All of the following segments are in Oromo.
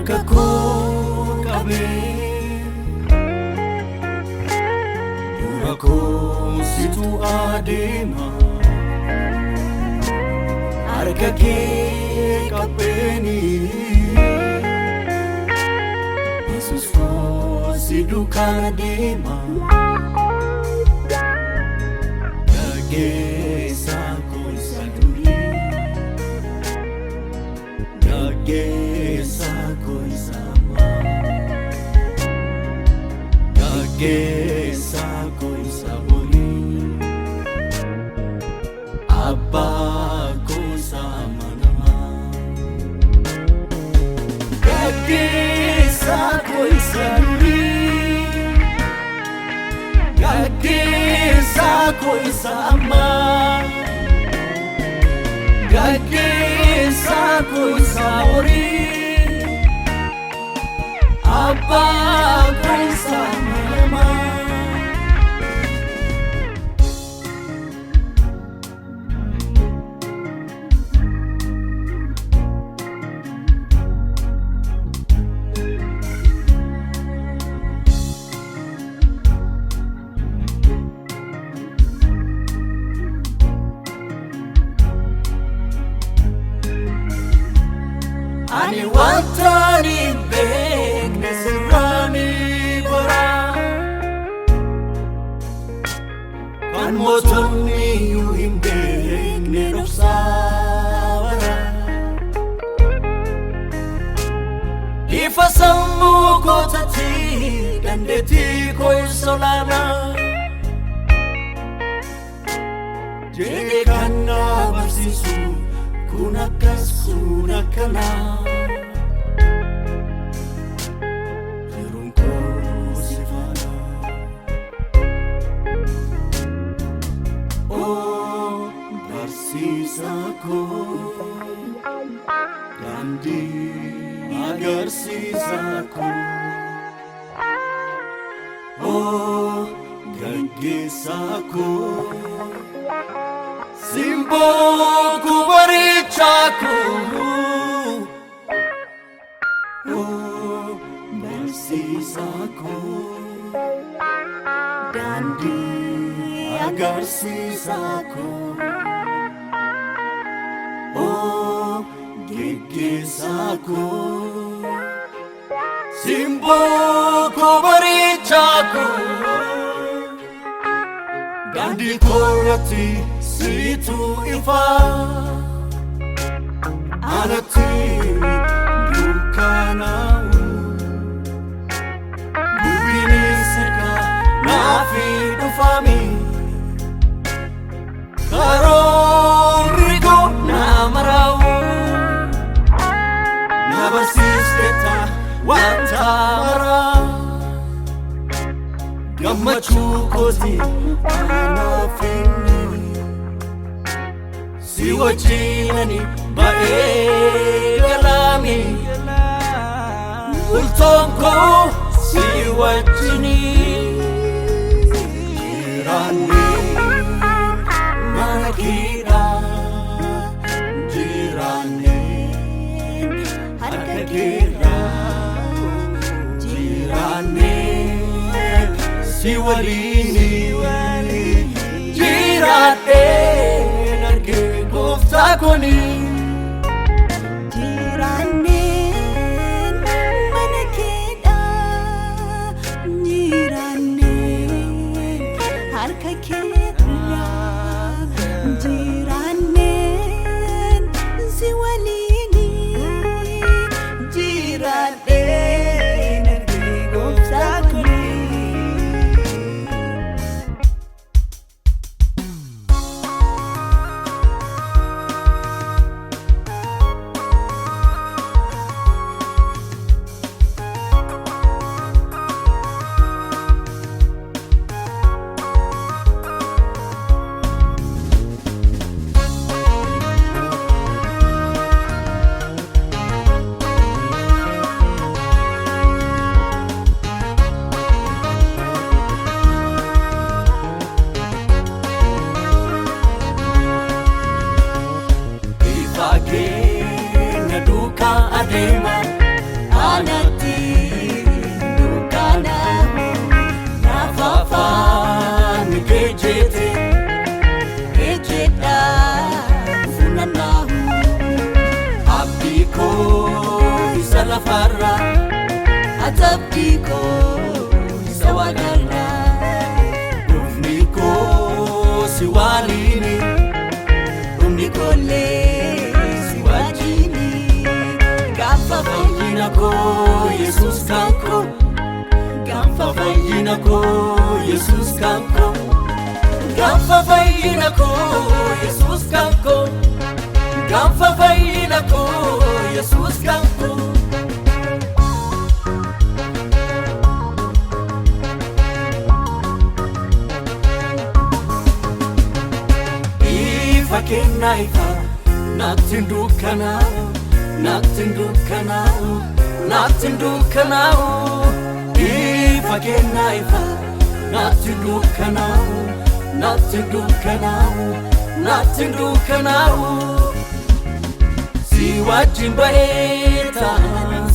Harka koo qabee dura koo situ adeema. Harka kee qabbeeni, Yesus koo si duukaa deema. Gaggeessaa koo isa durii, gaggeessaa koo isa ammaa, gaggeessaa koo isa borii, abbaa koo isa amanamaa. Gaggeessaa koo isa durii, gaggeessaa koo isa ammaa, gaggeessaa koo isa borii, abbaa koo isa amanamaa. Ani wanta ani hin beekne sirraa ni bara. Kan mootonni iyyuu hin beekne dhoksaa bara. Ifa sammuu kootatti, dandeettii koo isa olaanaa jedhee kan na barsiisu, kun akkas, kun akkanaa. Yeroon koo si faana. Oo barsiisaa koo, daandii agarsiisaa koo. Oo gaggeessaa koo, simboo koo, bareechaa koo. Oo barsiisaa koo, daandii agarsiisaa koo. Oo geggeessaa koo, simboo koo, bareechaa koo. Daandii koorratti siitu ifaa, anatti dukkanaa'u. Dubbiinis harka naafi dhufami, karoorri koo na maraa'u. Na barsiistetta wanta maraa, gammachuu kooti anaaf inni. Si wajjinani ba'ee galaami, bultoon koo si wajjini. Jiraanne mana keedha, jiraanne harka keerra, jiraanne si waliini. Jiraadheen argee gooftaa koni. Jiraanneen mana keedha, jiraanneen harka keerra, jiraanneen si waliini. Jiraadheen argee gooftaa kuni. Ifa keenya duukaa adeema. Abdii koo isa waaqarraa. Dhufni koo si waliini. Dhumni koollee si wajjini. Gaafa Fayyina koo Yesuus kan koo. Gaafa Fayyina koo Yesuus kan koo. Gaafa fayyina koo Yesuus kan koo. Gaafa fayyina koo Yesuus kan koo. Ifa kennaa ifa natti hin dukkanaa'u, natti hin dukkanaa'u, natti hin dukkanaa'u. Ifa kennaa ifa natti hin dukkanaa'u, natti hin dukkanaa'u, natti hin dukkanaa'u. Si wajjin bareeta,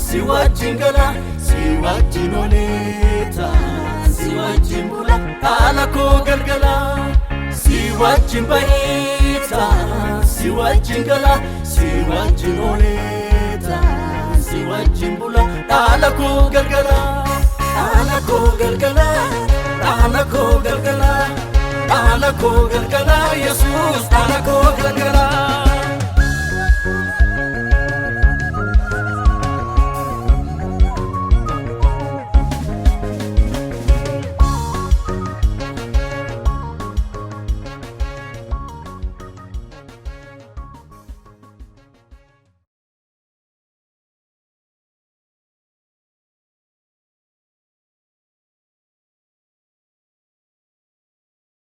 si wajjin gala, si wajjin oleeta, si wajjin bula, haala koo galgala. Si wajjin bareeta, si wajjin gala, si wajjin oleeta, si wajjin bula, haala koo galgala. Haala koo galgala, haala koo galgala, haala koo galgala, Yesuus